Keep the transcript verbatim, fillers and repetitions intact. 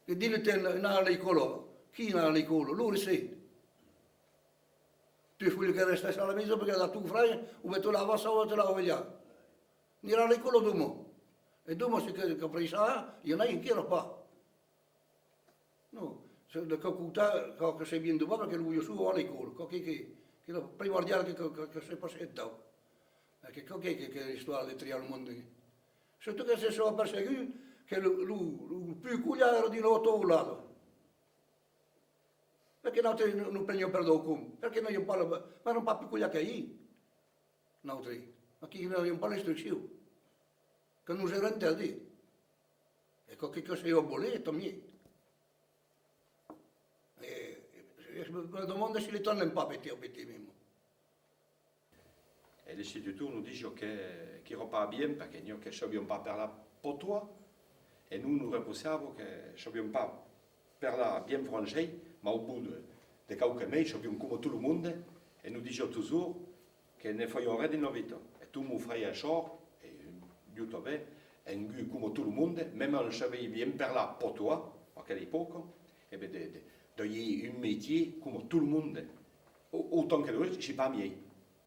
E dins lo temps, anar a l'escòla, qui anava a l'escòla? Lo recet. Tu voliás que restèsse a la maison perque la ton fraire o ben te lava ça o te lava ja. Anirà a l'escòla doman. E doman, se que, qu'après ça, i en a enquera pas. Non, se, de quauque costat, quauque se vien de bas, perque lo voliá sovent a l'escòla, quauque que, que, que la primordiala que, que, que, que se passèt entau. E que quauque que, que l'istòria de triar lo monde. Surtot que se son apercegut que lo, lo, lo pus colhat èra dins l'autovolada. Perque nautres nos, nos preniam per daus cons? Perque n'aviam pas la, mas èram pas pus colhats qu'ailhs, nautres. Aquí n'aviam pas l'instruccion. Que nos èra interdit. E quauque que se va voler, tant mieux. E, e, e me demande si le tornem pas petit a petit, mèma. E l'institutor nos disiá que, qu'èra pas bien, perque n'i a que sabián pas parlar patois, e nos nos reprochava que sabián pas parlar bien francés, mas au bot de, de quauques mes, sabián coma tot lo monde, e nos disiá totjorn que ne farián res dins la vita. E tot mon fraire e sòr, e jo tanben, èm gus coma tot lo monde, mèma en saber bien parlar patois, a aquela epòca, e ben de, de, d'aver un mestièr coma tot lo monde, au-, autant que lo rèsta, se pas miei.